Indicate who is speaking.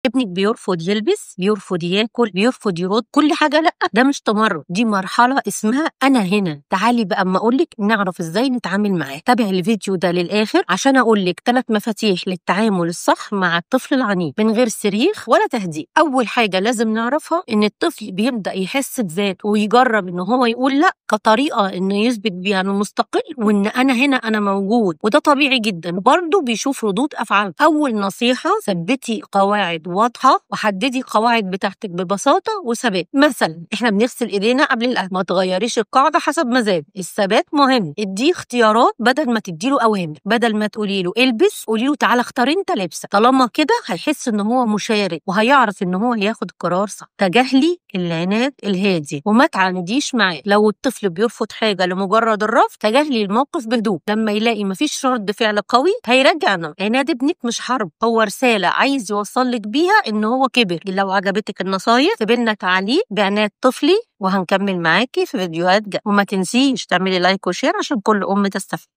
Speaker 1: ابنك بيرفض يلبس، بيرفض ياكل، بيرفض يرد، كل حاجة لأ، ده مش تمرد، دي مرحلة اسمها أنا هنا. تعالي بقى أما أقول لك نعرف إزاي نتعامل معاه. تابع الفيديو ده للآخر عشان أقول لك 3 مفاتيح للتعامل الصح مع الطفل العنيد من غير صريخ ولا تهديد. أول حاجة لازم نعرفها إن الطفل بيبدأ يحس بذاته ويجرب إن هو يقول لأ كطريقة إنه يثبت بيها إنه مستقل وإن أنا هنا أنا موجود، وده طبيعي جدا. برضه بيشوف ردود أفعال. أول نصيحة، ثبتي قواعد واضحة وحددي القواعد بتاعتك ببساطة وثبات. مثلا احنا بنغسل ايدينا قبل الاكل، ما تغيريش القاعدة حسب مزاج، الثبات مهم. اديه اختيارات بدل ما تديله اوامر، بدل ما تقولي له البس قولي له تعالى اختار انت لبسك. طالما كده هيحس ان هو مشارك وهيعرف ان هو ياخد قرار صح. تجاهلي العناد الهادي وما تعانديش معاه. لو الطفل بيرفض حاجة لمجرد الرفض تجاهلي الموقف بهدوء. لما يلاقي مفيش رد فعل قوي هيرجعنا. عناد ابنك مش حرب، هو رسالة عايز يوصل لك بيها ان هو كبر. لو عجبتك النصايح سيبلنا تعليق بعناد طفلي وهنكمل معاكي في فيديوهات جاية، وما تنسيش تعملي like و share عشان كل ام تستفيد.